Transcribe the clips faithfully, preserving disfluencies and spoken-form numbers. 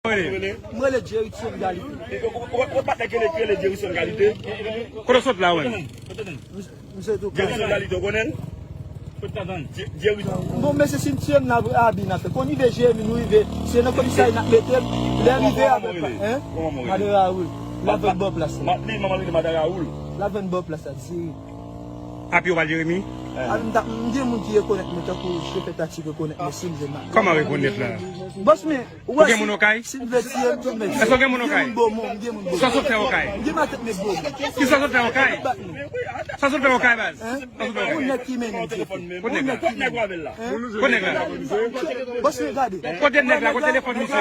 Mwen rele Jerry Tion Kalite. Ou patnè ki rele Jerry Tion Kalite? Kote w sot la, wè? Misye tou Jerry Tion Kalite, ou konnen l? Bon, mesye, si m tiye m nan abi n ap fè. Kon rive Jeremi, nou rive, se nan komisarya n ap mete m. Lè rive avèk, hein? Madan Raoul. Lavann bò plas la. Li, manman li, Madan Raoul. Lavann bò plas la, dirèk. Api w pral Jeremi? Api m ta, m gen moun ki rekonèt mwen tankou chofè taksi rekonèt mwen si m jwenn nan. Kòman rekonèt la? Bòs mwen, ou gen moun Okay? Si m vle tiye m, si m vle tiye m. Èske w gen moun Okay? M gen moun Bomo, m gen moun Bomo. Sa sot fè Okay? M gen matant men Bomo. Ki sa sot fè Okay? Sa sot fè Okay, baz? Hein? Sa sot fè Okay? Ou nèg ki mennen m, Jefe. Ou nèg ki mennen m. Kote nèg la? Bòs mwen gade. Kote nèg la? Kote telefòn misye?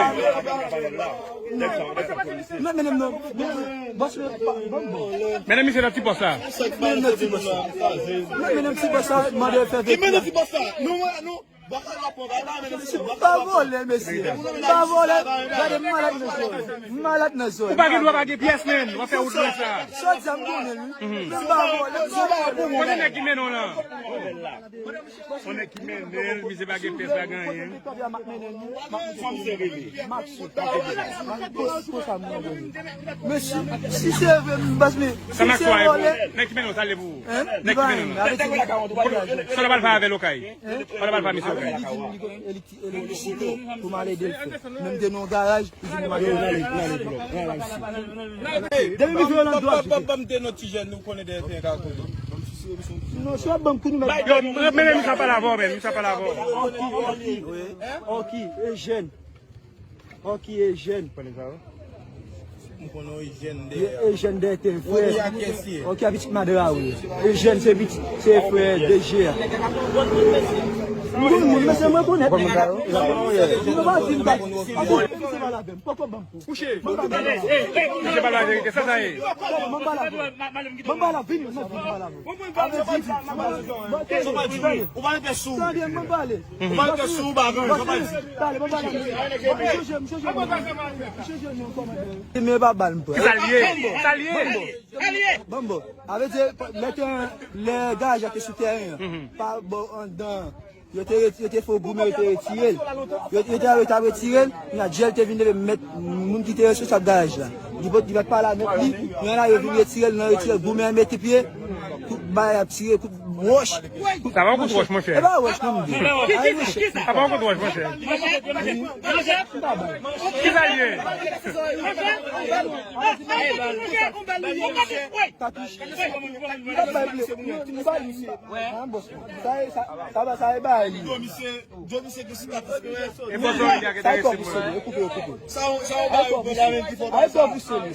Mwen mennen m nan. Bòs mwen pa, bon, bon. Mennen misye nan ti pòs la. Mennen nan ti pòs la. Mwen mennen m ti pòs la, mande fè vèt la. Ki mennen ti pòs la? Nou, nou. Mesye, m pa vòlè, mesye. M pa vòlè. Gade, m malad nan zòrèy. M malad nan zòrèy. Ou pa gen dwa pa gen pyès, menn. W ap fè wout nan sa. Sa w di a, m konnen l, wi. Men m pa vòlè. M pa vòlè. Kote nèg ki mennen w lan? On nèg ki mennen l, misye pa gen pyès, pa gen anyen. Mesye, si se vre, m bas, men si se vòlè. Nèg ki mennen w, sa l ye pou ou? Hein? Nèg ki mennen w lan? Sa w t ap al fè avè l Okay? Hein? Sa w t ap al fè misye Okay? Li di m li konn elektri-, elektrisite pou m al ede l fè. Men m te nan yon garaj, li di m al ede l. Depi misye Orlando ap jete. Ban m te nan ti jèn, nou konnen dèyè teren ka koze. Non, si w ap ban m kou nou mèt. Yo, men, men, misye ap pale avè w, men, misye ap pale avè w. Oki, Oki, Oki, Ejèn. Oki, Ejèn. Konnen sa yo? M konnen Ejèn dèyè. Ejèn dèyè teren, frè. Oki a pitit Madan Raoul. Ejèn se pitit, se frè D G a. M konn moun, mesye, m rekonèt. Konn moun sa yo? Yo pa di m pa. Akoz se pa la pèn. Poko ban m kou. Kouche. Ban m pa la. Misye pa la verite, sa sa ye? Ban m pa la. Ban m pa la, vini, non, vini pa la. Ou pa rete sou. Tande, ban m pale. Ou pa rete sou, ou pa vin, ou pa di. Pale, ban m pale. Misye jèn, misye jèn, misye jèn, non, kòman? Men pa bal m pran. Sa l ye? Sa l ye? Bon, bon. A vle di, lè te, lè garaj la te sou tèren an, pa bò anndan, yo te reti-, yo te fè goumen, yo te retire l. Yo, yo te, yo te retire l, kounye a, Jèl te vin leve, mèt, moun ki te responsab garaj la. Li pot, li pa t pale avèk li, kounye a, yo vin retire l, nan retire l, goumen an mete pye, kout bay ap tire, kout wòch. Sa pa yon kout wòch, monchè. E pa wòch, non, m di. Sa pa yon kout wòch, monchè. Ki sa l ye? Katouch. Sa, sa, sa, sa e ba li. E bò zòrèy li a ki te rete pou mwen. Sa yon, sa yon bagay pou lamen ki fò sa.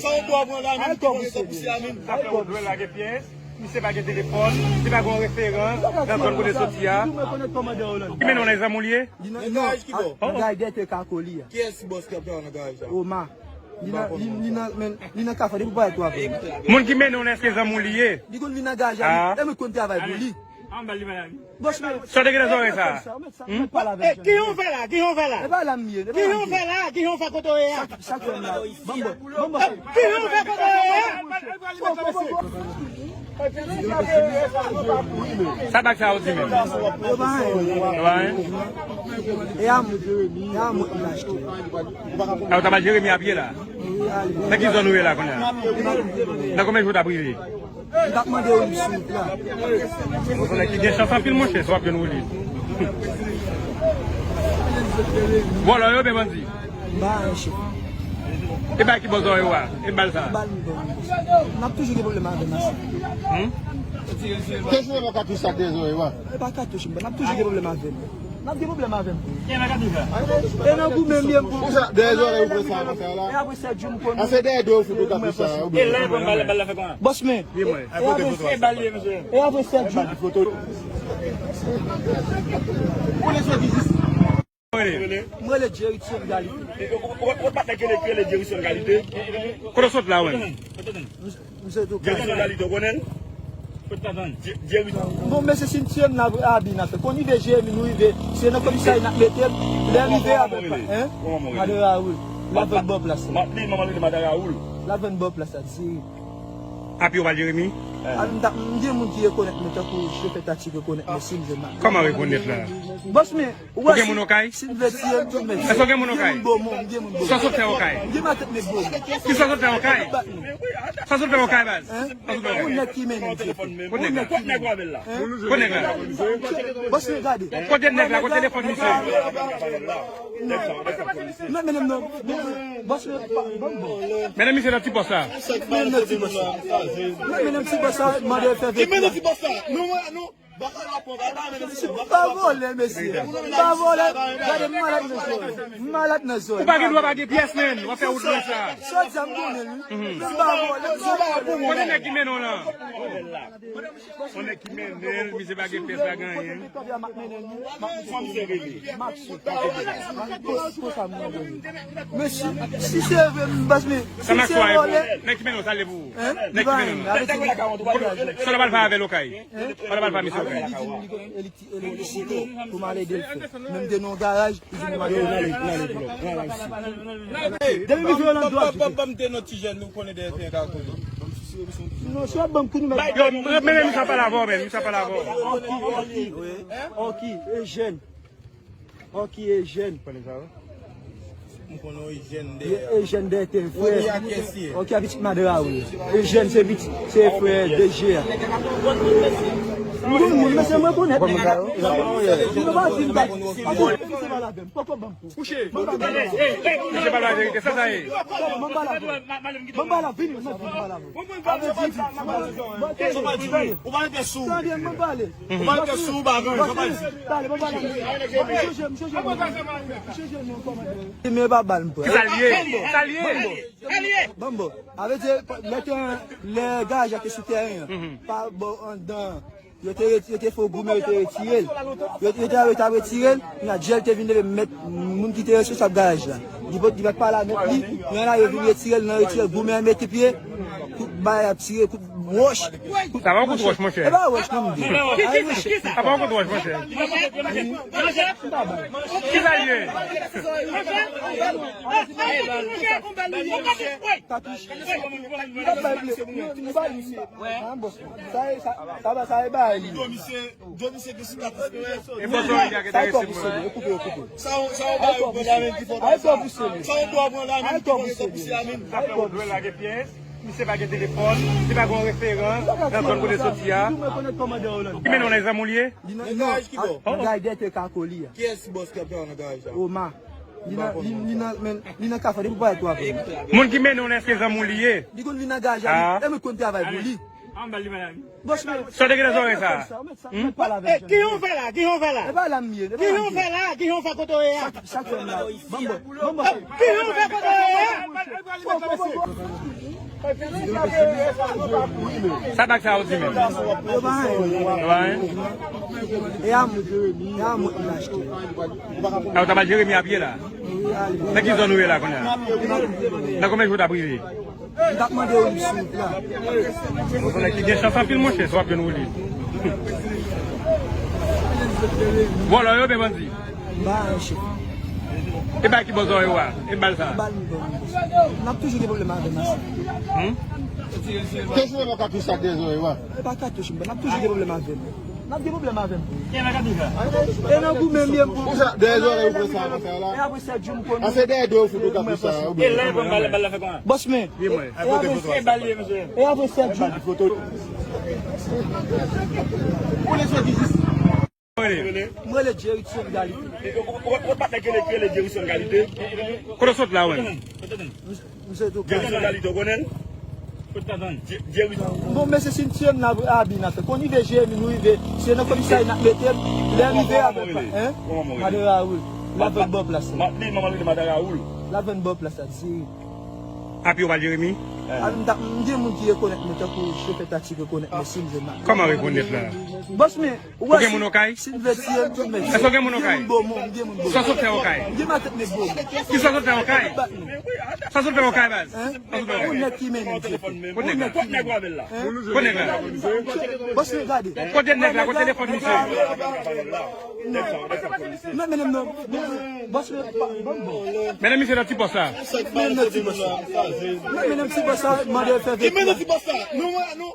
Sa yon bwa pou lamen ki fò sa pou lamen. Sa fè ou dwe lage pyès. Misye pa gen telefòn, li pa gen yon referans nan zòn kote l soti a. Ki mennen w la, zanmi w li ye? Nan garaj ki bò? Nan garaj dèyè tè Kakoli a. Kiyès bòs ki ap travay nan garaj la? Oma. Li nan, li, li nan, men, li nan kafou, depi w parèt w ap wè l. Moun ki mennen w la, èske zanmi w li ye? Li konn vin nan garaj la, li, e mwen konn travay pou li. Bòs mwen. Sa w te gen nan zòrèy sa? Kijan w fè la? Kijan w fè la? E pa la m ye. Kijan w fè la? Kijan w fè kote w ye a? Sa k fè m la? Ban m bò. Ban m bò. Kijan w fè kote w ye a? Sa bag sa yo di menm? Yo pa anyen. Yo pa anyen? E a m, e a m mwen ki achte. A, ou t ap al Jeremi a pye la? Nan ki zòn ou ye la kounye a? Nan konbyen jou w t ap rive? M t ap mande woulib sou wout la. Ou se nèg ki gen chans anpil, monchè, si w ap jwenn woulib. Vòlò yo oubyen bandi? M pa anyen, chef. E bay ki bò zòrèy ou a? E bal sa? Bal m ban. N ap toujou gen pwoblèm avè m ase. Hmm? Kesyon nan katouch sa k dèyè zòrèy ou a? E pa katouch m ban. N ap toujou gen pwoblèm avè m. N ap gen pwoblèm avè m. E nan gou menm ye m pou. Konsa, dèyè zòrèy ou pran sa konsa la? E apre sèt jou m konnen. A, se dèyè do ou fout ou katouch sa, oubyen? E lè pran bal, bal la fè kòman? Bòs men. E apre, e apre sèt jou. Mwen rele Jerry Tion Kalite. Ou, ou, ou patnè ki rele, ki rele Jerry Tion Kalite? Kote w sot la, wè? Misye tou Jerry Tion Kalite, ou konnen l? Bon, mesye, si m tiye m nan abi n ap fè. Kon rive Jeremi, nou rive, se nan komisarya n ap mete m. Lè rive avèk, hein? Madan Raoul. Lavann bò plas la. Li, manman li, Madan Raoul. Lavann bò plas la, dirèk. Api w pral Jeremi? Al, m ta, m gen moun ki rekonèt mwen tankou chofè taksi rekonèt mwen si m jwenn nan. Kòman rekonèt la? Bòs mwen, ou wè si, si m vle tiye m tou, men. Èske w gen moun Okay? M gen moun Bomon, m gen moun Bomon. Sa sot fè Okay? M gen matant nèg Bomon. Ki sa sot fè Okay? Bat nou. Sa sot fè Okay, baz? Hein? Sa sot fè Okay? Ou nèg ki mennen m, se fè. Ou nèg la? Hein? Ou nèg la? Bòs mwen, gade. Kote nèg la? Kote telefòn misye? Mwen mennen m nan. Bòs mwen, pa, ban m bon. Mennen misye nan ti pòs la. Mwen mennen m nan ti pòs la. Mwen mennen m ti pòs la, mande fè vekti. Ki mennen ti pòs la? Nou, nou. M pa vòlè, mesye. M pa vòlè. Gade, m malad nan zòn. M malad nan zòn. Ou pa gen dwa pa gen pyès, menn. W ap fè wout nan sa. Sa di a m konnen, wi. M pa vòlè. Kote nèg ki mennen w lan? Yon nèg ki mennen l, misye pa gen pyès, pa gen anyen. Fòm se rele. Mesye, si se vre, m bas, men si se vòlè. Nèg ki mennen w, sa l ye pou ou? Hein? Nèg ki mennen w. Sa l ap al fè avè l Okay? Sa l ap al fè misye Okay? Elektrisite pou m al ede l fè. Men m te nan yon garaj, li di m al ede l. Depi misye yo nan dwòg. Ban m te nan ti jèn, nou konnen dèyè te ka kole. Non, si w ap ban m kou nou mèt. Yo, men, men, misye ap pale avè w, men, misye ap pale avè w. Oki, Oki, Ejèn. Oki, Ejèn. Konnen sa, wi. M konnen Ejèn dèyè. Ejèn dèyè te frè. Oki a pitit madan Raoul. Ejèn se pitit, se frè D G a. M konn moun, mesye, mwen konèt. Ou konn moun sa yo? Ou pa di m pa. Poko ban m kou. Kouche. Misye pa la verite, sa sa ye? Ban m pale avè w. Ban m pale avè w, vini, non, vini pale avè w. Ou pa rete sou. Tande, ban m pale. Ou pa rete sou, ou pa rete sou. Tande, ban m pale. Ban m pale. Ban m pale. Ban m pale. Ban m pale. Ban m pale. Ban m pale. Ban m pale. Ban m pale. Ban m pale. Ban m pale. Ban m pale. Ban m pale. Ban m pale. Sa l ye? Sa l ye? Ban m pale. Avè di, lè te, lè garaj la te sou tèren an, pa bò anndan an. Yo te reti-, yo te fè goumen, yo te retire l. Yo, yo te, yo t ap retire l. Kounye a, Jèl te vin leve mèt, moun ki te responsab garaj la. Li pot, li pa t pale a mèt li. Kounye a la, yo vin retire l, nan retire l, goumen an mete pye. Kout bay ap tire, kout wòch. Sa pa yon kout wòch, monchè. E pa wòch, non, m di. Ay, monchè. Sa pa yon kout wòch, monchè. Ki sa l ye? Katouch. M pa bay blese. M pa bay blese. Sa e, sa, sa, sa e bay li. Djo misye, Djo misye gen sikatris nan men. E bò zòrèy li a gentan resi mwen. Koupe, koupe. Sa, sa w ba yo pran la menm ki fò sa. Sa w dwa pran la menm ki fò sa pou se a menm. Sa fè w dwe lage pyès. Misye pa gen telefòn, li pa gen referans nan zòn kote l soti a. Ki mennen w nan zanmi w li ye? Nan garaj ki bò? Nan garaj dèyè te Kakoli a. Kiyès bòs ki ap travay nan garaj la? Oma. Li nan, li, li nan, men, li nan kafè depi pou pa twò apre. Moun ki mennen w nan, èske zanmi w li ye? Li konn vin nan garaj la, li, e mwen konn travay pou li. Bòs mwen. Sa w te gen nan zòrèy sa? Mwen pale avè l. Kijan w fè la? Kijan w fè la? E pa la m ye. Kijan w fè la? Kijan w fè kote w ye a? Sa k fè m la? Ban m bò. Ban m bò. Kijan w fè kote w ye a? Sa bag sa yo di menm? Yo pa anyen. Yo pa anyen? E a mwen, e a mwen ki achte. A, ou ta ba Jeremi a pye la? Nan ki zòn ou ye la kounye a? Nan konbyen jou w ta prive? M t ap mande w sou wout la. Ou se nèg ki gen chans anpil, monchè, si w ap jwenn woulib. Vòlò yo oubyen bandi? M pa anyen, chèf. E bay ki bò zòrèy ou a? E bal sa? Bal m ban m. N ap toujou gen pwoblèm avè m ase. Hmm? Te jwe nan katouch sa k dèyè zòrèy ou a? E pa katouch m ban, n ap toujou gen pwoblèm avè m. N ap gen pwoblèm avè m. E nan goumen m ye m pou. Konsa, dèyè zòrèy ou pran sa konsa la? E apre sèt jou m konn. A, se dèyè do ou fout ou katouch sa, oubyen? E lè ban bal, bal la fè kòman? Bòs men. Wi, mwen. E apre, e apre sèt jou. Ou le sou ki jis. M rele Jerry Songalité. Ou, ou, ou patnè ki rele, ki rele Jerry Songalité? Kote w sot la, wè? M sot Okap. Jerry Songalité, ou konnen l? Jerry. Bon, mesye, si n tiye m nan abi n ap fè. Kon rive Jeremi, nou rive. Se nan komisarya n ap mete m. Lè rive avèk, hein? Madan Raoul. L ap vann bò plas la. Madan Raoul. L ap vann bò plas la, dirèk. Api ou pa Jeremi? A, m ta, m gen moun ki rekonèt mwen tankou chofè taksi rekonèt mwen si m jwenn nan. Kòman rekonèt la? Bòs men, ou gen moun Okay? Si m vle tiye m tou, men. Èske w gen moun Okay? M gen moun Bomon, m gen moun Bomon. Sa sot fè Okay? M gen matant nèg Bomon. Ki sa sot fè Okay? Bat nou. Sa sot fè Okay, baz? Hein? Ou nèg ki mennen m, chèf. Ou nèg la? Ou nèg la? Bòs men, gade. Kote nèg la? Kote telefòn misye? Mwen mennen m nan. Bòs men, pa, ban m bon. Mennen misye nan ti pòs la. Mwen mennen m nan ti pòs la. Mwen mennen m ti pòs la, mande fè vekti. Ki mennen ti pòs la? Nou, nou.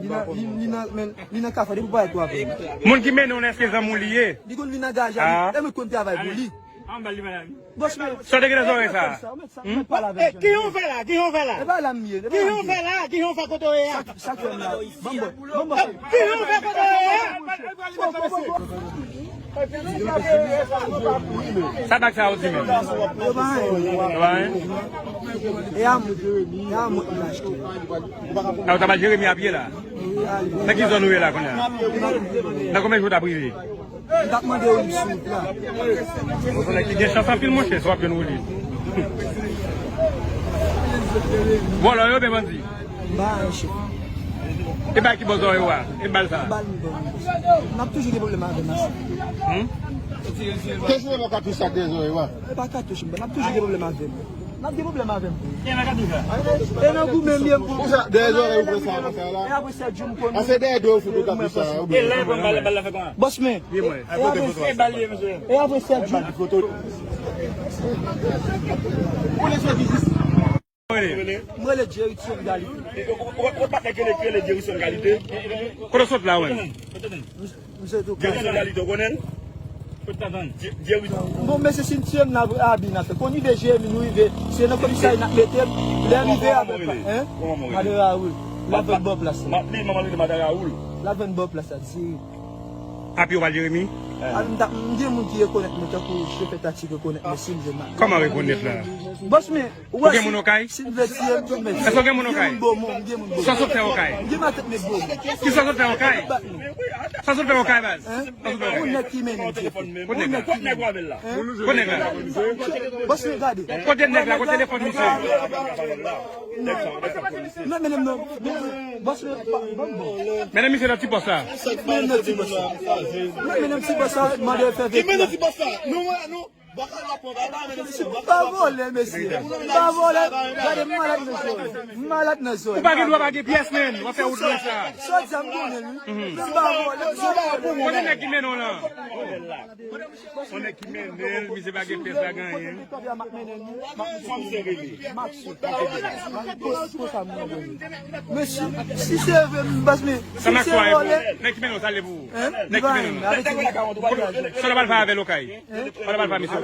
Li nan, li, li nan, men, li nan kafou, depi w parèt, w ap wè. Moun ki mennen w nan, èske zanmi w li ye? Li konn vin nan garaj la, li, e mwen konn travay pou li. Bòs, men. Sa w te gen nan zòrèy sa? Sa, mèt pale avè l. Kijan w fè la? Kijan w fè la? E pa la m ye. Kijan w fè la? Kijan w fè kote w ye a? Sa k fè m la? Ban m bò. Ban m bò. Kijan w fè kote w ye a? Sa bag sa yo di menm? Yo pa anyen. Yo pa anyen? E a m, e a m mwen m achte. A, ou ta ba Jeremi a pye la? Nan ki zòn ou ye la kounye a? Nan konbyen jou w t ap rive? M t ap mande w sou wout la. Ou se nèg ki gen chans anpil, monchè, si w ap jwenn woulib. Vòlò yo oubyen bandi? M pa anyen, chèf. E bay ki bò zòrèy ou a? E bal sa? Bal m ban m. N ap toujou gen pwoblèm avè m a sa. Hmm? Te jwe nan katouch sa k dèyè zòrèy ou a? E pa katouch m ban, n ap toujou gen pwoblèm avè m. N ap gen pwoblèm avè m. E nan goumen m ye m pou. Konsa, dèyè zòrèy ou pran sa konsa la. E apre sèt jou m konnen. A, se dèyè do ou fout ou katouch sa, ou byen. E lè pran bal, bal la fè kòman? Bòs, men. Ye mwen. E apre, e apre sèt jou. M rele Jerry Tion Galite. Ou, ou, ou, ou pa fè kele, kele Jerry Tion Galite. Kote w sot la, ou menm? M sot Jerry Tion Galite, ou konnen l? Kote w tann? Jerry. Bon, mesye, si n tiye m nan abi n ap fè. Konn rive Jeremi, nou rive. Se nan komisarya n ap mete m. Lè rive avèk pa, hein? Madan Raoul. L ap vann bò plas la. M ap li, manman li, Madan Raoul. L ap vann bò plas la, di. Api ou pral Jeremi? A, m ta, m gen moun ki rekonèt mwen, tankou chofè taksi rekonèt mwen, si m jwenn la. Kòman rekonèt la? Bòs, men, ou gen moun Okay? Si m vle tiye m, tout men. Èske w gen moun Okay? M gen moun Bomon, m gen moun Bomon. Sa sot fè Okay? M gen matant met Bomon. Ki sa sot fè Okay? Sa sot fè Okay, baz? Hein? Sa sot fè Okay? Ou nèg ki mennen m. Ou nèg la? Ou nèg la? Hein? Ou nèg la? Bòs, men gade. Kote nèg la? Kote telefòn misye? Non, men non. Bòs, men pa, pa, pa. Mennen misye nan ti pòs la. Mennen nan ti pòs la. Mennen nan ti pòs la, mande fè vekila. Ki mennen ti pòs la? Nou, nou. M pa vòlè, mesye. M pa vòlè. Gade, m malad nan zòrèy. M malad nan zòrèy. Ou pa gen dwa pa gen pyès, menn. W ap fè wout blanch la. Sa w di a, m konnen l, wi. Men m pa vòlè. Kote nèg ki mennen w lan? Yon nèg ki mennen l, misye pa gen pyès la, gen anyen. Mesye, si se vre, m bas, men si se vòlè. Nèg ki mennen w, sa l ye pou ou? Hein? Nèg ki mennen w. Sa w pral fè avè l Okay? Sa w pral fè misye?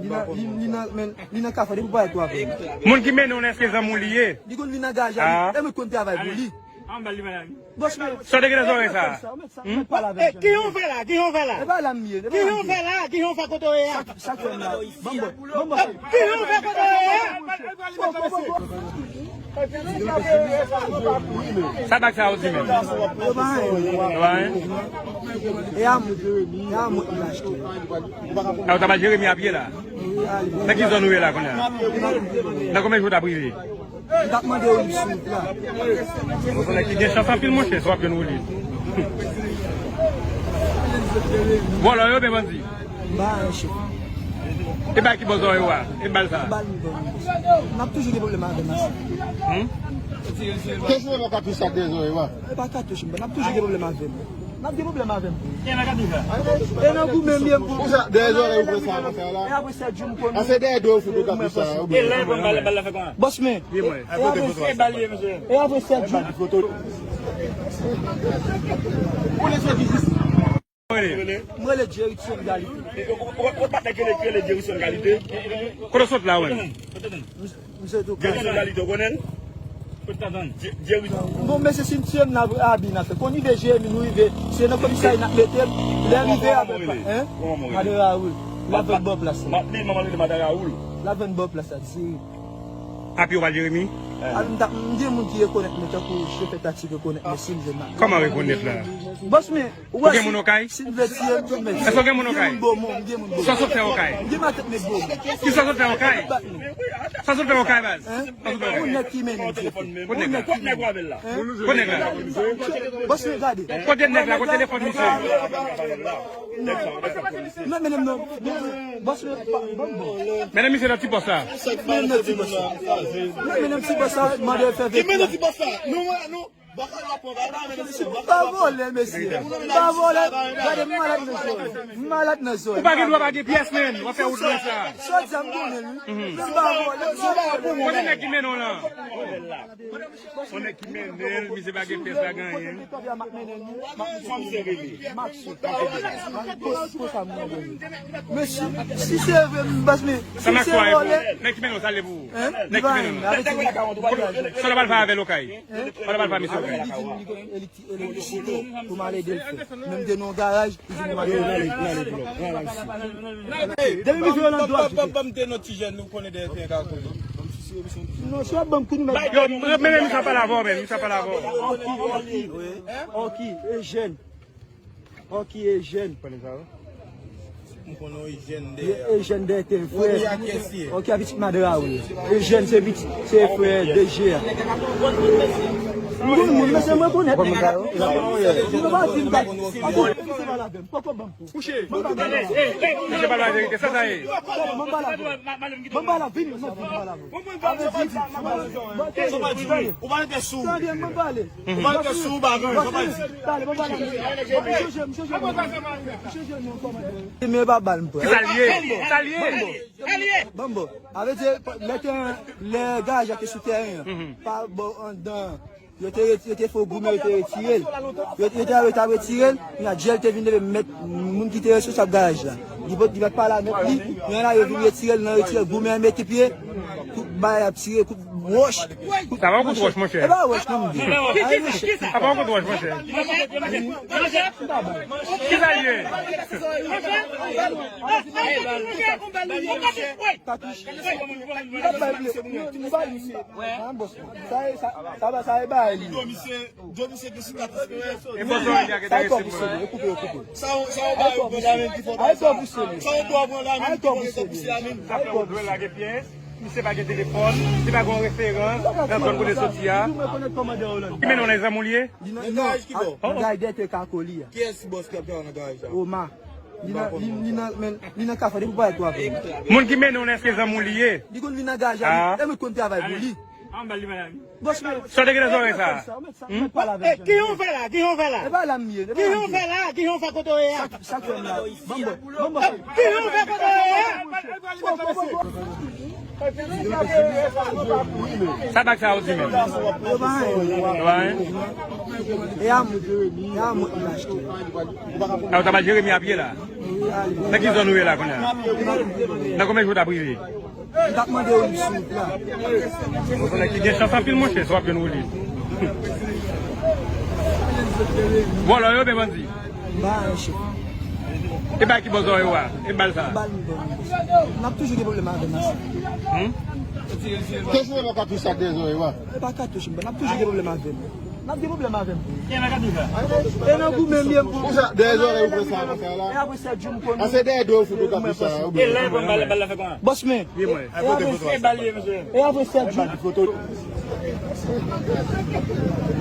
Li nan, li, li nan, men, li nan kafou, depi pou pa twa vre. Moun ki mennen w nan, èske zanmi w li ye? Li konn li nan garaj la, li, e mwen konn travay pou li. Bòs mwen. Sa w te gen nan zòrèy sa? Sa, ou mèt sa, ou mèt pale avè m. Ki yon fè la? Ki yon fè la? E pa la m ye. Ki yon fè la? Ki yon fè kote w ye a? Sa k fè m la? Ban m bò. Ban m bò. Ki yon fè kote w ye a? Sa bag sa yo di menm? Yo pa anyen. Yo pa anyen? E a mwen, e a mwen ki achte. A, ou ta ba Jeremi a pye la? Nan ki zòn ou ye la kounye a? Nan konbyen jou w t ap rive? M t ap mande woulib sou wout la. Ou se nèg ki gen chans anpil, monchè, si w ap jwenn woulib. Vòlò yo oubyen bandi? M pa anyen, chèf. E bal ki bò zòrèy ou a? E bal sa? Bal m ban m. N ap toujou gen pwoblèm avè m ase. Hmm? Kèk se nan katouch sa k dèyè zòrèy ou a? E pa katouch m ban, n ap toujou gen pwoblèm avè m. N ap gen pwoblèm avè m. E nan goumen m ye m pou. Konsa, dèyè zòrèy ou pran sa konsa la? E apre sèt jou m konn. A, se dèyè do ou fout ou katouch sa, oubyen? E lè pran bal, bal la fè kòman? Bòs men. Di mwen. E apre, e apre sèt jou. Ou rele? M rele Jerikson Kalite. Ou, ou, ou, ou pa t rele, rele Jerikson Kalite? Kote w sot la, ou menm? M, m sot Okaz. Jerikson Kalite, ou konnen l? Kote w t ap tann? Je-, Jerikson. Bon, mesye, si m tiye m nan abi n ap fè. Konn rive Jeremi, nou rive. Se nan komisarya n ap mete m. Lè rive avèk pa, hein? Madan Raoul. L ap vin bò plas la. Madan Raoul. L ap vin bò plas la, dirèk. Api ou pa Jeremi? Al, m t ap, m gen moun ki rekonèt mwen, tankou chofè taksi rekonèt mwen, si m jwenn nan. Kòman rekonèt la? Bòs men, ou gen moun Okay? Si m vle tiye m, men. Èske w gen moun Okay? M gen moun Bomon, m gen moun Bomon. Sa sot fè Okay? M gen matant nèg Bomon. Ki sa sot fè Okay? Sa sot fè Okay, baz? Hein? Sa sot fè Okay? Yon nèg ki mennen m, se. Kote nèg la? Kote nèg la? Hein? Kote nèg la? Bòs men, gade. Kote nèg la? Kote telefòn misye? Mwen mennen m nan. Bòs men, pa, ban m bon. Mennen misye nan ti pòs la. Mennen nan ti pòs la. Mwen mennen m ti pòs la, mande fè vèt la. Ki mennen ti pòs la? Nou, nou. M pa vòlè, mesye. M pa vòlè. Gade, m malad nan zòn. M malad nan zòn. Ou pa gen dwa pa gen pyès, menm. W ap fè wout konsa. Sa w di a, m konnen l, wi. M pa vòlè. Kote nèg ki mennen w lan? Yon nèg ki mennen l, misye pa gen pyès la, gen anyen. Kòman misye rele? Maxo. Konsa m nan. Mesye, si se vre, m bas men. Sa Maxo a ye pou ou? Nèg ki mennen w, sa l ye pou ou? Hein? Nèg ki mennen w lan. Sa w ap al fè avè l Okay? Hein? Sa w ap al fè misye Okay? Li di m li konn elektri-, elektrisite pou m al ede l fè. Men m te nan yon garaj, li di m al ede l. Depi misye nan dwòl. Ban m te nan ti jèn, nou konnen dèyè teren ka konnen. Non, si w ap ban m kou nou mèt. Yo, men, men, misye ap pale avè w, men, misye ap pale avè w. Oki, Oki, Eugène. Oki, Eugène. Konnen sa, wi. Ejèn dèyè tè, frè. Ok, a pitit madan Raoul. Ejèn se pitit, se frè D G a. M konn moun, mesye, m rekonèt. Ou konn moun sa yo? Poko ban m pou. Kouche. Kouche pa la verite, sa sa ye. Ban m ba la. Ban m ba la, vini, non, vini, ban m ba la. Ou pa rete sou. Ou pa rete sou. Ou pa rete sou, ou pa rete sou. Pale, ban m ba la. Ban m chanje, m chanje non. M chanje non, kòmandan. E men pa bal m pran. Sa l ye? Sa l ye? Bambo. Sa l ye? Bambo. A vle di, lè te, lè garaj la te sou tèren an, pa bò anndan, yo te reti-, yo te fè goumen, yo te retire l. Yo, yo te, yo te retire l, kounye a Djèl te vin leve mèt moun ki te responsab garaj la. Li pot, li pa t pale avèk li, men la yo vin retire l, nan retire l, goumen an mete pye, tout bagay ap tire, kout wòch. Sa pa yon kout wòch, monchè. E pa wòch non, m di. Sa pa yon kout wòch, monchè. Kisa l ye? Katouch. Li pa bay ble. Li pa bay ble. Sa, sa, sa, sa, sa e bay li. E bòs la ki te rete mwen. Sa w, sa w ba yo pran lamen ki fò konsa. Sa w ba yo pran lamen ki fò konsa pou se lamen. Sa w ba yo pran lamen. Misye pa gen telefòn, li pa gen yon referans nan zòn kote l soti a. Ki mennen w nan zam ou li ye? Nan garaj ki bò? Nan garaj dèyè tè Kako li a. Kiyès bòs ki ap travay nan garaj la? Oma. Li nan, li, li nan, men, li nan kafou, depi w pa wè twa vre. Moun ki mennen w nan, èske zanmi w li ye? Li konn vin nan garaj la, li, e mwen konn travay pou li. Bòs mwen. Sa w te gen nan zòrèy sa? Mwen pale avè l. Ki yon fè la? Ki yon fè la? E pa la m ye. Ki yon fè la? Ki yon fè kote w ye a? Sa k fè m la? Bambo. Bambo. Ki yon fè kote w ye a? Sa bag sa yo di menm? Yo pa anyen. Yo pa anyen? E a m, e a m mwen ki achte. A, ou ta ba Jeremi a pye la? Nan ki zòn ou ye la kounye a? Nan konbyen jou w t ap rive? M t ap mande w li sou wout la. Ou se nèg ki gen chans anpil, monchè, si w ap jwenn ou li. Vòlò yo oubyen bandi? M pa anyen, chèf. E bay ki bò zòrèy ou a? E bal sa? Bal m ban nou. N ap toujou gen pwoblèm avè m ase. Hmm? Kèlkeswa katouch sa dèyè zòrèy ou a? E pa katouch m ban, n ap toujou gen pwoblèm avè m. N ap gen pwoblèm avè m. E nan goumen m ye m pou. Konsa, dèyè zòrèy ou pran sa konsa la? E apre sèt jou m konn. A, se dèyè do w fout ou katouch sa, oubyen? E lè pran bal, bal la fè kòman? Bòs mwen. Ye mwen. E apre, e apre sèt jou.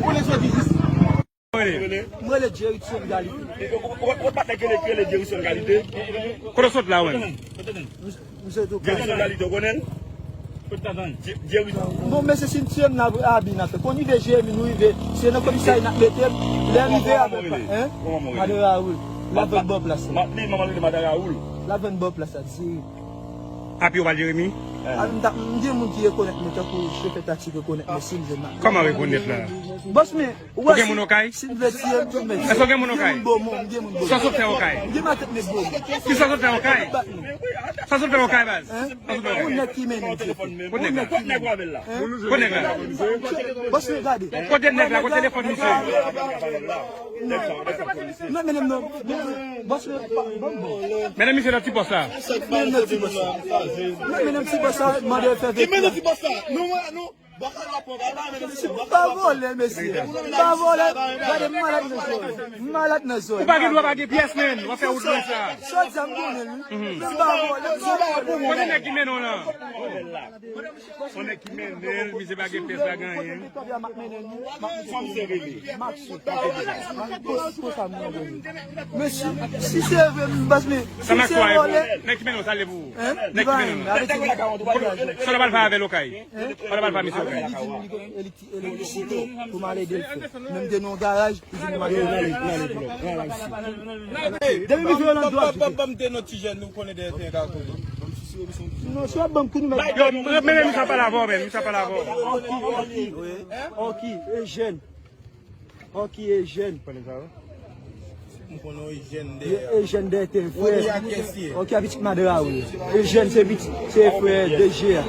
Ou lè sòti jis. Mwen rele Jerry Tson Kalite. Ou, ou, ou, ou pa te rele, rele Jerry Tson Kalite? Kote w sot la, ou menm? Jerry Tson Kalite, ou konnen l? Bon, mesye, si m tiye m nan abi n ap fè. Kon rive Jeremi, nou rive. Se nan komisarya n ap mete m. Lè rive apre pa, hein? Madan Raoul. L ap vann bò plas la. Madan Raoul. L ap vann bò plas la, di. Api ou pa Jeremi? A, m ta, m gen moun ki rekonèt mwen, tankou chofè taksi rekonèt mwen, si m jwenn nan. Kòman rekonèt la? Bòs mwen, ou gen moun okay? Si m vle tiye m, si m vle tiye m. Èske w gen moun okay? M gen moun okay. Sa sot fè okay? M gen matèt men bon. Ki sa sot fè okay? Sa sot fè okay, baz? Hein? Yon nèg ki mennen m, chèf. Yon nèg ki mennen m. Kote nèg la? Bòs mwen gade. Kote nèg la? Kote telefòn misye? Non, mennen m non. Bòs mwen pa, ban m bon. Mennen misye nan ti pòs la. Mennen nan ti pòs la. Non, mennen ti pòs la, mande fè vèt la. Ki mennen ti pòs la? Nou, nou. Pa vòlè, mesye. Pa vòlè. Gade, m malad nan zòrèy. M malad nan zòrèy. Ou pa gen dwa pa gen pyès, menn. W ap fè wout konsa. Sòt sa m konnen, wi. Men m pa vòlè. Kote nèg ki mennen w lan? Yon nèg ki mennen l, misye pa gen pyès, pa gen anyen. Kòman misye rele? Maxo. Maxo, sa m rele. Men si, si se vre, m bas, men si se vòlè. Nèg ki mennen w, sa l ye pou ou? Hein? Nèg ki mennen w. Sa w t ap al fè avè l okay? Hein? Sa w t ap al fè misye okay? Li di m li gen elektrisite pou m al ede l fè. Men m te nan yon garaj, li di m al ede l. Depi misye yo nan dwòl, ban m te nan ti jèn, nou konnen dèyè tè Kako. Non, si w ap ban m kou nou mèt. Yo, men, men, misye ap pale avè w, men, misye ap pale avè w. Oki, Oki, Oki, Ejèn. Oki, Ejèn. Konnen sa yo? M konnen Ejèn dèyè. Ejèn dèyè tè, frè. Oki a pitit madan Raoul. Ejèn se pitit, se frè D G a.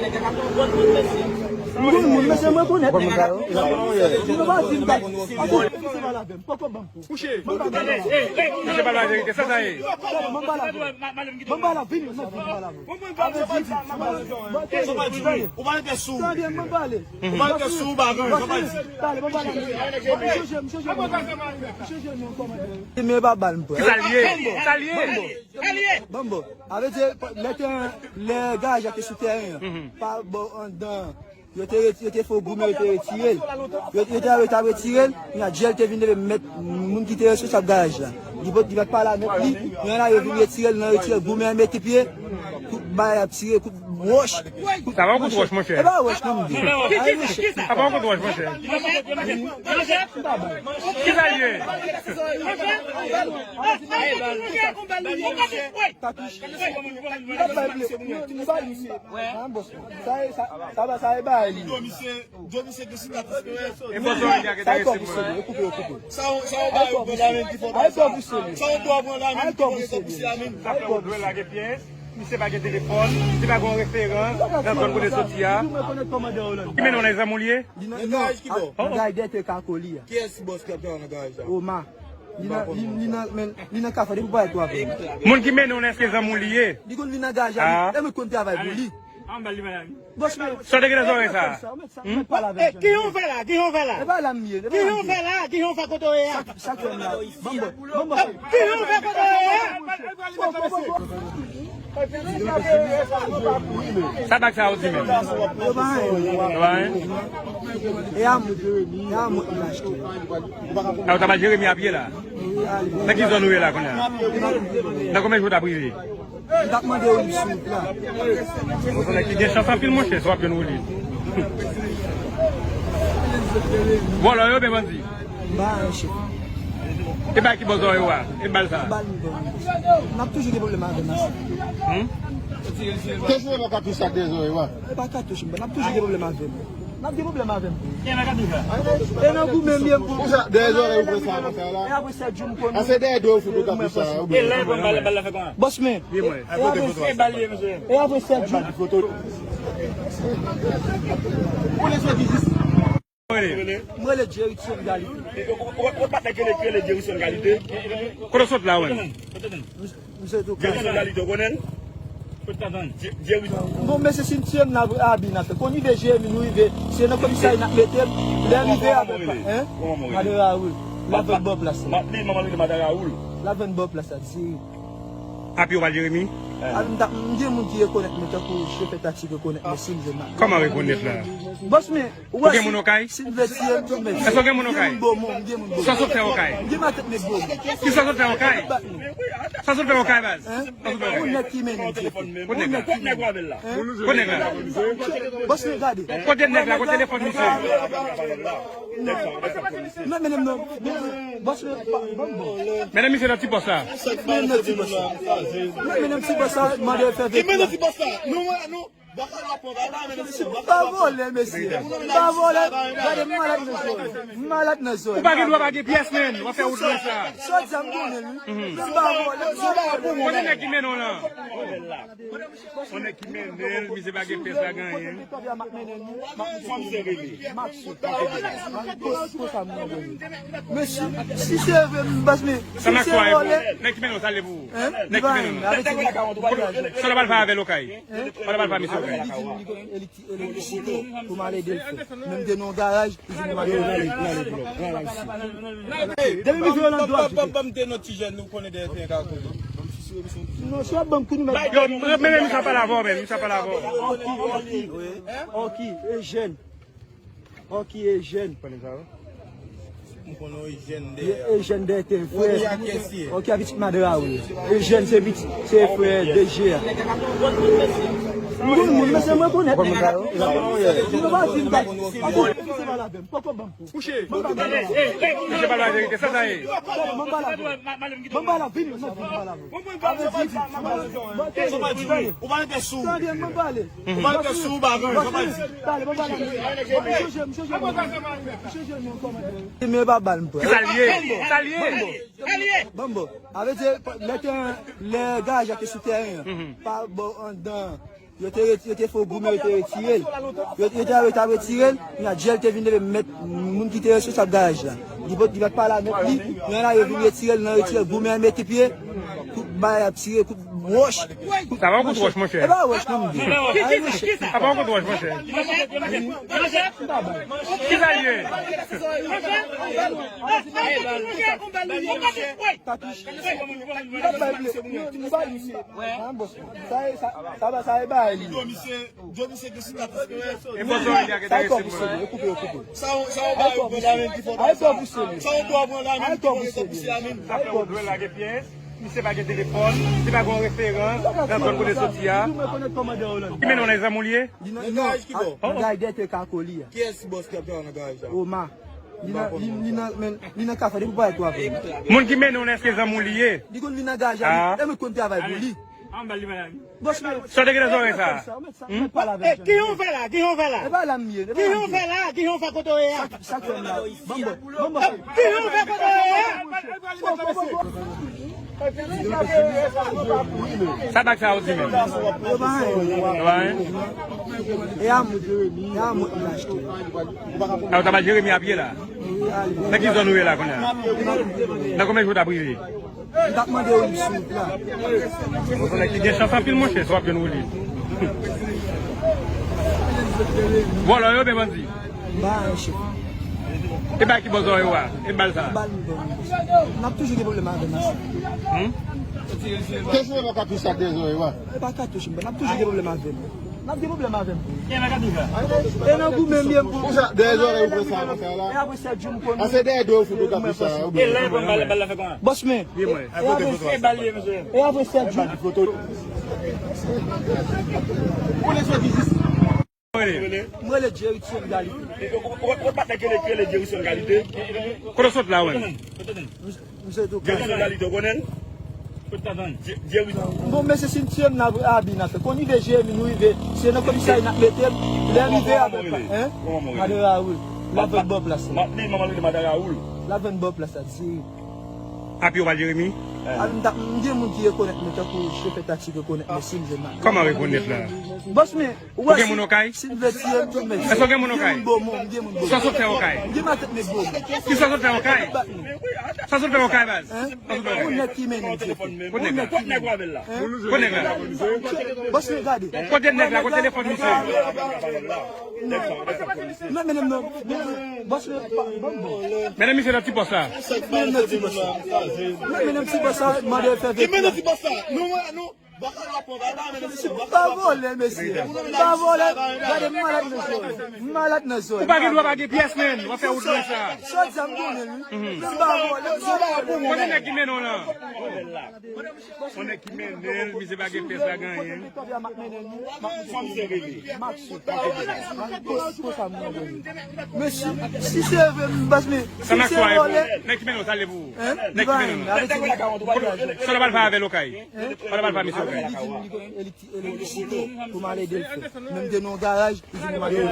M konn moun, mesye, m rekonèt. Ou konn moun sa yo? Ou pa di m pa. Atò, se pa la pèn. Poko ban m. Kouche. Kouche pa la verite, sa sa ye. Ban m ba la. Ban m ba la, vini, non, vini ba la. Ou pa rete sou. Tande, ban m pale. Ou pa rete sou, ou pa rete sou. Pale, ban m pale. M chanje, m chanje non. M chanje non, kòmandan. Bal m pran. Sa l ye? Sa l ye? Banm bon. Sa l ye? Banm bon. A vle di, lè tèren, lè garaj la te sou tèren an, pa bò anndan, yo te, ret- yo te fè goumen, yo te retire l. Yo, yo te, yo te retire l, kounye a, Jèl te vin leve mèt, moun ki te responsab garaj la. Li pot, li pa t pale a mèt li, kounye a la, yo vin retire l, nan retire goumen an, mete pye, kout bay ap tire, kout wòch. Sa pa yon kout wòch, monchè. E pa wòch, non, m di. Sa pa yon kout wòch, monchè. Ki sa l ye? Katouch. Li pa bay ble. Li pa bay misye. Sa, sa, sa, sa, sa e bay li. E fò zòrèy li a gentan resi mwen. Koupe, koupe. Sa, sa, sa, sa, sa, misye pa gen telefòn, misye pa gen referans nan zòn kote l soti a. Ki mennen w nan zam ou l ye? Li nan, nan garaj dèyè te kako li a. Kiyès bòs ki ap travay nan garaj la? Oma. Li nan, li, li nan, men, li nan kafè depi pou pa twa vre. Moun ki mennen w nan, èske zanmi w li ye? Li konn vin nan garaj la, li, e mwen konn travay pou li. Bòs mwen. Sa w te gen nan zòrèy sa? Mèt sa, mèt sa, mèt pale avè m. Kijan w fè la? Kijan w fè la? E pa la m ye, e pa la m ye. Kijan w fè la? Kijan w fè kote w ye a? Sa k fè m la. Banm bon, banm bon. Kijan w fè kote w ye a? Sa bag sa yo di menm? Yo pa anyen. Yo pa anyen? E a m, e a m mwen ki achte. A, ou ta ba Jeremi a pye la? Nan ki zòn ou ye la kounye a? Nan konbyen jou w t ap rive? M t ap mande Woulib sou wout la. Ou se nèg ki gen chans anpil, monchè, si w ap jwenn Woulib. Vòlò yo oubyen bandi? M pa anyen, chèf. E bay ki bò zòrèy ou a? E bal sa? Bal m bon. M ap toujou gen pwoblèm avè m, ase. Hmm? Kesyon nan katouch sa k dèyè zòrèy ou a? E pa katouch m pran, m ap toujou gen pwoblèm avè m. M ap gen pwoblèm avè m. E nan goumen m ye m pou. Konsa, dèyè zòrèy ou pran sa konsa la? E apre sèt jou m konn. A se dèyè do ou fout ou katouch sa, oubyen? Bòs men. E apre, e apre sèt jou. M rele Jerry Sonic Kalite. Ou, ou, ou pa t rele, rele Jerry Sonic Kalite? Kote w sot la, ou menm? M sot Okap. Jerry Sonic Kalite, ou konnen l? Bon, mesye, si m tiye m nan abi n ap fè. Kon rive Jeremi, nou rive. Se nan komisarya n ap mete m. Lè rive avèk, hein? Madan Raoul. L ap vann bò plas la. Madan Raoul. L ap vann bò plas la, di. Api ou pral Jeremi? A, m ta, m gen moun ki rekonèt mwen tankou chofè taksi rekonèt mwen si m jwenn nan. Kòman rekonèt la? Bòs men, ou gen moun Okay? Si m vle tiye m, men. Èske w gen moun Okay? M gen moun Beaumont, m gen moun Beaumont. Sa sot fè Okay? M gen matant nèg Beaumont. Ki sa sot fè Okay? Sa sot fè Okay, baz? Hein? Sa sot fè Okay? Yon nèg ki mennen m, chèf. Yon nèg ki mennen m. Kot nèg la? Bòs men, gade. Kote nèg la? Kote telefòn misye? Non, men, non, non. Bòs men, pa, bon, bon. Mennen misye nan ti pòs la. Mennen nan ti pòs la. Mennen nan ti pòs la, mande fè vèt la. Ki mennen ti pòs la? Nou, nou. M pa vòlè, mesye. M pa vòlè. Gade, m malad nan zòn. M malad nan zòn. Ou pa gen dwa pa gen pyès, menm. W ap fè wout sa. Sòt sa, m konnen l, wi. M pa vòlè. Kote nèg ki mennen w lan? Yon nèg ki mennen l, misye pa gen pyès la, gen anyen. Mesye, si se vre, m bas, men si se vòlè. Nèg ki mennen w, sa l ye pou ou? Hein? Nèg ki mennen w. Sa w t ap al fè avè l Okay? Hein? Sa w t ap al fè misye Okay? Li di m li konn elektri-, elektrisite pou m al ede l fè. Men m te nan yon garaj, li di m al ede l. Depi misye yo nan dwòg. Ban m te nan ti jèn, nou konnen dèyè te yon ka konnen. Non, si w ap ban m kou nou mèt. Yo, men, men, misye ap pale avè w, men, misye ap pale avè w. Oki, Oki, Oki, Eugène. Oki, Eugène. Konnen sa, wi. M konnen Eugène dèyè. Eugène dèyè te frè. Oki a pitit madan Raoul. Eugène se pitit, se frè D G a. M konn moun, mesye, mwen konèt. Yo pa di m pa. Ankò, se malad, poko ban m kou. Kouche. Misye pa la verite, sa sa ye. Ban m ba la. Ban m ba la, vini, non, vini ba la. Ou pa rete sou. Tande, ban m pale. Ou pa rete sou, ou pa rete sou. Pale, ban m pale. M chanje, m chanje, m chanje non kòmantè. Men pa bal m pran. Sa l ye? Sa l ye? Bon, bon. A vle di, lè tèren, lè garaj la te sou tèren an, pa bò anndan, yo te ret-, yo te fè goumen, yo te retire l. Yo, yo te, yo te retire l, kounye a Jèl te vin leve mèt, moun ki te responsab garaj la. Li pot, li pa t pale a mèt li, kounye a la, yo vin retire l, nan retire goumen an, mete pye, kout bay ap tire, kout Wòch. Sa pa yon kout wòch, monchè. E pa wòch, non, m di. Ay, monchè. Sa pa yon kout wòch, monchè. Kisa l ye? Katouch. Li pa bay ble. Li, li pa bay ble. Sa, sa, sa, sa, sa e bay li. E bò zòrèy li a ki ta resi mwen. Koupe, koupe. Sa w, sa w ba yo pran lamen ki fò sa. Sa w ba yo pran lamen ki fò sa pou se lamen. Sa fè w dwe lage pyès. Misye pa gen telefòn, li pa gen yon referans nan zòn kote l soti a. Ki mennen w nan zam ou li ye? Nan garaj ki bò? Nan garaj dèyè T K Koli a. Kiyès bòs ki ap travay nan garaj la? Oma. Li nan, li, li nan, men, li nan kafe depi pou al travay. Moun ki mennen w nan èske zam ou li ye? Li konn vin nan garaj la, li, e mwen konn travay pou li. Bòs mwen. Sa w te gen nan zòrèy sa? Mwen pale avè l. Ki yon fè la? Ki yon fè la? E pa la m ye. Ki yon fè la? Ki yon fè kote w ye a? Sa k fè m la. Ban m bò. Ban m bò. Ki yon fè kote w ye a? Sa bag sa yo di menm? Yo pa anyen. Yo pa anyen? E a mwen, e a mwen ki achte. A, ou ta ba Jeremi a pye la? Nan ki zòn ou ye la kounye a? Nan konbyen jou w t ap rive? M t ap mande w li sou wout la. Ou konnen ki gen chans anpil, monchè, si w ap jwenn woulib. Vòlò yo oubyen bandi? M pa anyen, chèf. E bay ki bò zòrèy ou a? E bal sa? Bal m ban nou. N ap toujou gen pwoblèm avè m, ase. Hmm? Te jwe nan katouch ak de zòrèy ou a? E pa katouch m ban, n ap toujou gen pwoblèm avè m. N ap gen pwoblèm avè m. E nan goumen m ye m pou. Konsa, dèyè zòrèy ou pran sa konsa la? E apre sèt jou m konn. A, se dèyè do w fout ou katouch sa, ou byen. E lè pran bal, bal la fè kòman? Bòs men. E apre, e apre sèt jou. M rele Jerry Tyon Kalite. Ou, ou, ou pa tèt rele, rele Jerry Tyon Kalite? Kote w sot la, ou menm? Misye tou Jerry Tyon Kalite, ou konnen l? Jerry. Bon, mesye, si m tiye m nan abi n ap fè. Kon rive Jeremi, nou rive. Se nan komisarya n ap mete m. Lè rive avèk pa, hein? Madan Raoul. L ap vann bò plas la. Madan Raoul. L ap vann bò plas la, dirèk. Api ou pa Jeremi? Abi m ta, m gen moun ki rekonèt mwen, tankou chofè taksi rekonèt mwen, si m jwenn nan. Kòman rekonèt la? Bòs mwen, ou gen moun okay? Si m vle tiye m, men. Èske w gen moun okay? M gen moun Bomo, m gen moun Bomo. Sa sot fè okay? M gen matèt men Bomo. Ki sa sot fè okay? Sa sot fè okay, baz? Hein? Ou nèg ki mennen m, chèf. Ou nèg ki mennen m. Kote nèg la? Bòs mwen gade. Kote nèg la? Kote telefòn misye? Non, mennen m non. Bòs mwen pa, ban m bon. Mennen misye nan ti pòs la. Mennen nan ti pòs la. Mennen m ti pòs la, mande fè vèt la. Ki mennen ti pòs la? Nou, nou. Mesye, m pa vòlè, mesye. M pa vòlè. Gade, m malad nan zòrèy. M malad nan zòrèy. Ou pa gen dwa pa gen pyès, menn. W ap fè wout konsa. Sa w di a, m konnen l, wi. Men m pa vòlè. Kote nèg ki mennen w lan? Yon nèg ki mennen l, misye pa gen pyès, pa gen anyen. Mesye, si se vre, m bas, men si se vòlè. Nèg ki mennen w, sa l ye pou ou? Hein? Nèg ki mennen w lan? Sa w pral fè avè l okay? Hein? Sa w pral fè misye okay? Elektrisite pou m al ede l fè. Menm te nan yon garaj, li di m al ede l.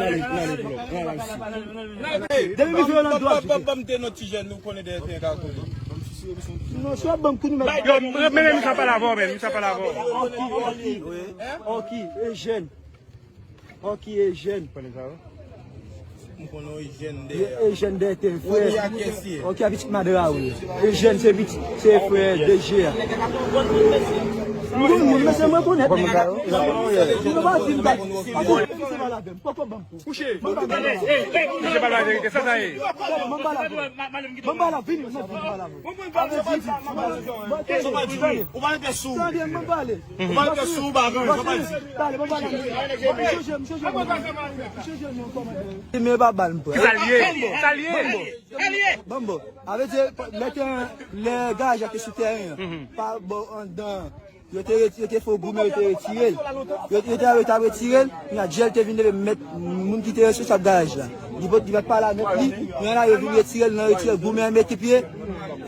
Depi misye nan dwòl. Papa m te nan ti jèn, nou konnen dèyè te ka konnen. Non, si w ap ban m kou nou mèt. Yo, men, men, misye ap pale avè w, men, misye ap pale avè w. Oki, Oki, Oki, Ejèn. Oki, Ejèn. Konnen sa, wi. M konnen Ejèn dèyè. Ejèn dèyè te frè. Oki a kèsye. Oki a pitit madan Raoul. Ejèn se pitit, se frè D G a. M konn moun, mesye, mwen konèt nèg la. Mwen pa di m pa. Akoz se pa la pèn. Poko ban m kou. Kouche. Ban m ba la. Misye pa la verite, sa sa ye? Ban m ba la. Ban m ba la, vini, non, vini ba la. Ou pa rete sou. Tande, ban m pale. Ou pa rete sou, ba, non, ou pa di. Pale, ban m pale. Misye Jèmi, misye Jèmi. Misye Jèmi, kòman? Men pa bal m pran. Sa l ye? Sa l ye? Ban m bon. A vle di, lè te, lè garaj la te sou tèren an, pa bò anndan. Yo te reti-, yo te fè goumen, yo te retire l. Yo, yo te, yo te retire l. Kounye a, Jèl te vin leve, mèt, moun ki te responsab garaj la. Li pot, li pa t pale a mèt li. Kounye a la, yo vin retire l, nan retire l, goumen an mete pye.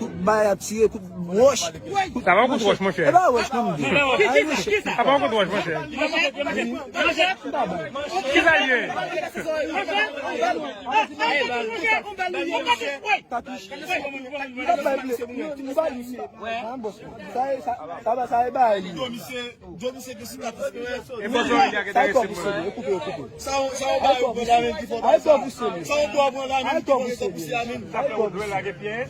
Kout bay ap tire, kout wòch. Sa pa kout wòch, monchè. E pa wòch, non, m di. Ay, monchè. Sa pa kout wòch, monchè. Kisa l ye? Katouch. Li pa bay ble. Li pa bay ble. An, bòs. Sa e, sa, sa, sa e bay li. E bò zòrèy li a ki ta resi mwen. Sa, sa w ba yo pran lamen ki fò sa. Sa w ba yo pran lamen ki fò sa pou se lamen. Sa fè w dwe lage pyès.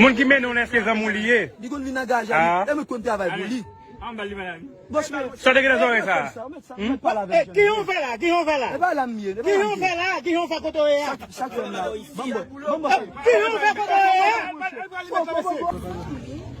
Moun ki mennen w la, èske zanmi w li ye? Li konn vin nan garaj la, li, e mwen konn travay pou li. Sa w te gen nan zòrèy sa? Mwen pale avèk John. Ki yon fè la? Ki yon fè la? E pa la m ye. Ki yon fè la? Ki yon fè kote w ye a? Chak fè m la. Ban m bò. Ban m bò. Ki yon fè kote w ye a?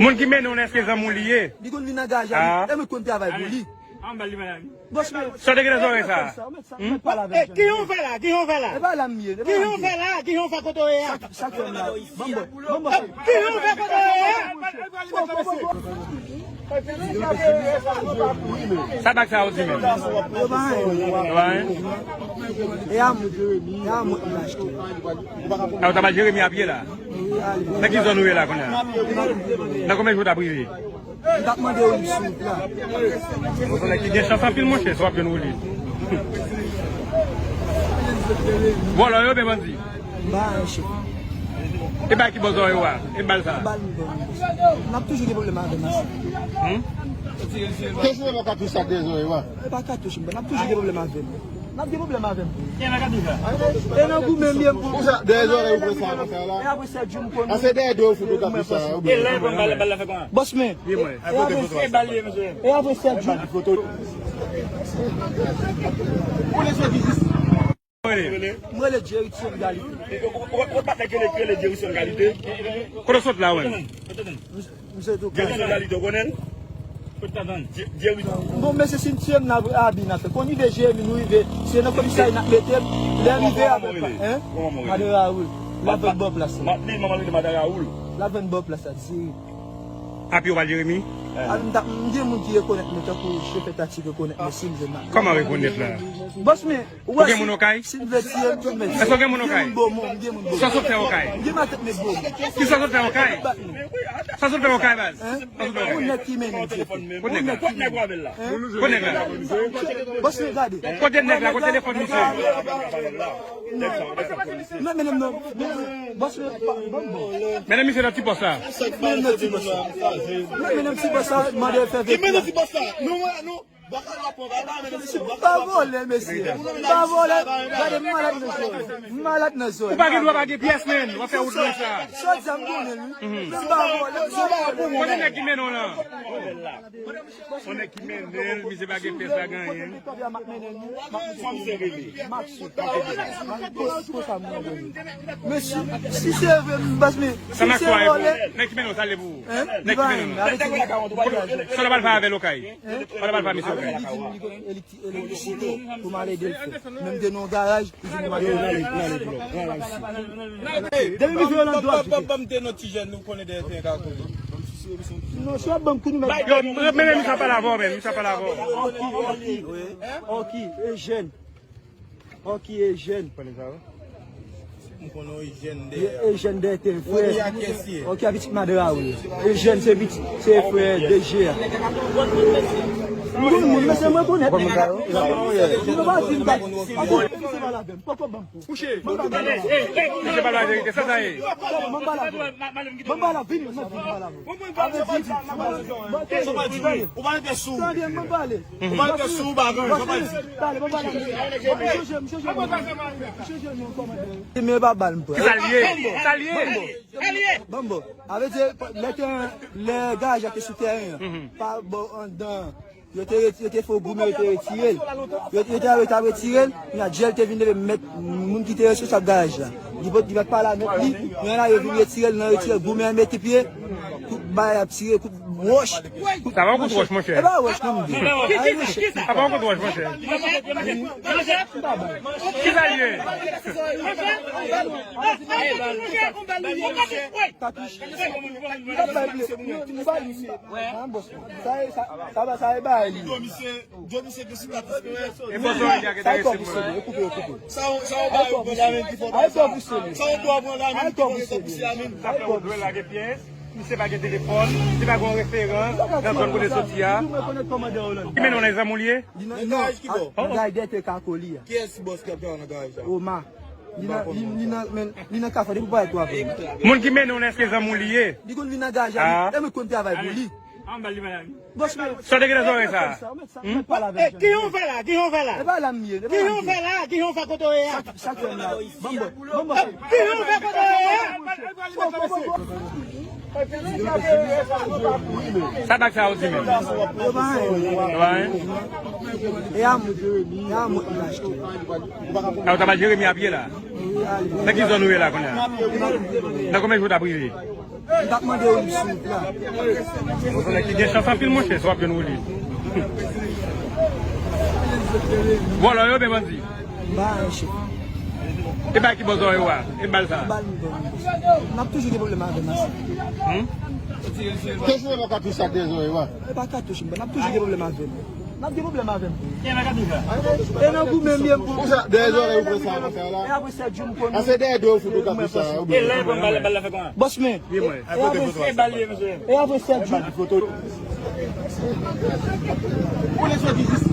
Moun ki mennen w nan èske zanmi w li ye? Li konn vin nan garaj la, ah, li, e mwen konn travay pou li. An ba li, madam. Bòs mwen. Sa w te gen nan zòrèy sa? Sa, ou mèt sa, ou mèt pale avè m. Ki yon fè la? Ki yon fè la? E pa la m ye. Ki yon fè la? Ki yon fè kote w ye a? Sa k fè m la? Ban m bò. Ban m bò. Ki yon fè kote w ye a? Sa bag sa yo di menm? Yo pa anyen. Yo pa anyen? E a m, e a m mwen ki achte. A, ou ta ba Jeremi a pye la? Nan ki zòn ou ye la kounye a? Nan konbyen jou w t ap rive? M t ap mande w li sou wout la. Ou se nèg ki gen chans anpil, monchè, si w ap jwenn woulib. Vòlò yo oubyen bandi? M pa anyen, chèf. E bay ki bò zòrèy ou a? E bal sa? Bal m bon. M ap toujou gen pwoblèm avè m ase. Hmm? Kèsyon nan katouch sa dèyè zòrèy ou a? E pa katouch, m pa, n ap toujou gen pwoblèm avè m. N ap gen pwoblèm avè m. E nan goumen m ye m pou. Pou sa, dèyè zòrèy ou pran sa konsa la? E apre sèt jou m konnen. A se dèyè do ou fout ou katouch sa, oubyen? E lè pran bal, bal la fè kòman? Bòs men. E apre, e apre sèt jou. Ou lè sou ki jis. Mwen rele Jerry Tion Kalite. Ou pa tèk rele, rele Jerry Tion Kalite? Kote w sot la, wè? M sot Okap. Jerry Tion Kalite, ou konnen l? Jerry. Bon, mesye, si n tiye m nan abi n ap fè. Kon rive Jeremi, nou rive. Se nan komisarya n ap mete m. Lè rive apre pa, hein? Madan Raoul. Lavant bò plas la. Madan Raoul. Lavant bò plas la, di. Api ou pa Jeremi? A, m ta, m gen moun ki rekonèt mwen tankou chofè taksi rekonèt mwen si m jwenn nan. Kòman rekonèt la? Bòs men, ou gen moun Okay? Si m vle tiye m, men. Èske w gen moun Okay? M gen moun Bomon, m gen moun Bomon. Sa sot fè Okay? M gen matant met Bomon. Ki sa sot fè Okay? Sa sot fè Okay, baz? Hein? Sa sot fè Okay? Ou nèg ki mennen m, se fou. Ou nèg la? Hein? Kote nèg la? Bòs men, gade. Kote nèg la? Kote telefòn misye? Mwen mennen m nan. Bòs men, pa, ban m bon. Mennen misye nan ti pòs la. Mennen nan ti pòs la. Mwen mennen ti pòs la, mande fè vekila. Ki mennen ti pòs la? Nou, nou. M pa vòlè, mesye. M pa vòlè. Gade, m malad nan zòn. M malad nan zòn. Ou pa gen dwa pa gen pyès, men. W ap fè wout nan sa. Sòt sa m konnen, wi. M pa vòlè. Kote nèg ki mennen w lan? Yon nèg ki mennen l, misye pa gen pyès la, gen anyen. Mesye, si se vre, m bas, men si se vòlè. Nèg ki mennen w, sa l ye pou ou? Nèg ki mennen w lan? Sa w t ap al fè avè l Okay? Sa w t ap al fè a misye Okay? Elektrisite pou m al ede l fè. Men m te nan yon garaj, li di m al ede l. Depi m rive Orlando, ap jete. Ban m te nan ti jèn, nou konnen dèyè teren ka konnen. Non, si w ap ban m kou nou mèt. Yo, mennen misye ap pale avè w, men misye ap pale avè w. Oki, Oki, Eugène. Oki, Eugène. Konnen sa, wi. M konnen Eugène dèyè. Eugène dèyè teren, frè. Oki a pitit madan Raoul. Eugène se pitit, se frè D G a. M konn moun, mesye, mwen konèt. Ou konn moun sa yo? Ou pa di m pa. Poko ban m kou. Kouche. Misye pa la verite, sa sa ye? Ban m pale avè w. Ban m pale avè w, vini, vini, vini pale avè w. Ou pa rete sou. Tande, ban m pale. Ou pa rete sou, ou pa rete sou. Tande, ban m pale avè w. Chanje, chanje, chanje. Men pa bal m pran. Sa l ye? Sa l ye? Ban m bon. Avè di, lè te, lè garaj la te sou tèren an, pa bò anndan. Yo te reti-, yo te fè w goumen, yo te retire l. Yo, yo te, yo t ap retire l. Kounya, Jèl te vin leve mèt moun ki te responsab garaj la. Li pot, li pa t pale a mèt li. Kounya la, yo vin retire l, nan retire l, goumen an mete pye. Kout bay ap tire, kout wòch. Sa pa yon kout wòch, monchè. E pa wòch, non, m di. Sa pa yon kout wòch, monchè. Ki sa l ye? Katouch. Li pa bay ble. Li, li bay li. An, bòs. Sa e, sa, sa va, sa e bay li. Djo misye, djo misye gen sou katouch mwen. E bòs ou ki ap rete sou mwen. Koupe, koupe. Sa, sa ou bay ou pran la menm ki fò. Sa ou bay ou pran la menm ki fò, sa pouse la menm. Sa fè ou dwe lage pyès. Misye pa gen telefòn, li pa gen referans nan zòn kote soti a. Ki mennen w nan zam ou li ye? Nan garaj ki bò? Nan garaj dèyè tè Kakoli a. Kiyès bòs ki ap travay nan garaj la? Oma. Li nan, li, li nan, men, li nan kafou, depi parèt ou avè m. Moun ki mennen w nan, èske zanmi w li ye? Li konn vin nan garaj la, e mwen konn travay pou li. Bòs mwen. Sa w te gen nan zòrèy sa? Mwen pale avè l. Kijan w fè la? Kijan w fè la? E pa la m ye. Kijan w fè la? Kijan w fè kote w ye a? Sa k fè m la. Ban m bò. Ban m bò. Kijan w fè kote w ye a? Sa bag sa yo di menm? Yo pa anyen. Yo pa anyen? E a mwen, e a mwen ki achte. A, ou ta ba Jeremi a pye la? Nan ki zòn ou ye la kounye a? Nan konbyen jou w t ap rive? M t ap mande Wouli sou wout la. Ou se nèg ki gen chans anpil, monchè, si w ap jwenn Wouli. Vòlò yo oubyen bandi? M pa anyen, chèf. E bay ki bò zòrèy ou a? E bal sa? Bal m ban m. N ap toujou gen pwoblèm avè m ase. Hmm? Kèsyon nan katouch sa dèyè zòrèy ou a? E pa katouch m ban, n ap toujou gen pwoblèm avè m. N ap gen pwoblèm avè m. E nan goumen m ye m pou. Pou sa, dèyè zòrèy ou pran sa konsa la? E apre sèt jou m konnen. A se dèyè do ou fout ou katouch sa, oubyen? E lè pran bal, bal la fè kòman? Bòs men. Wi, mwen. E apre, e bal ye, mesye. E apre sèt jou. Ou konnen sa ki jis?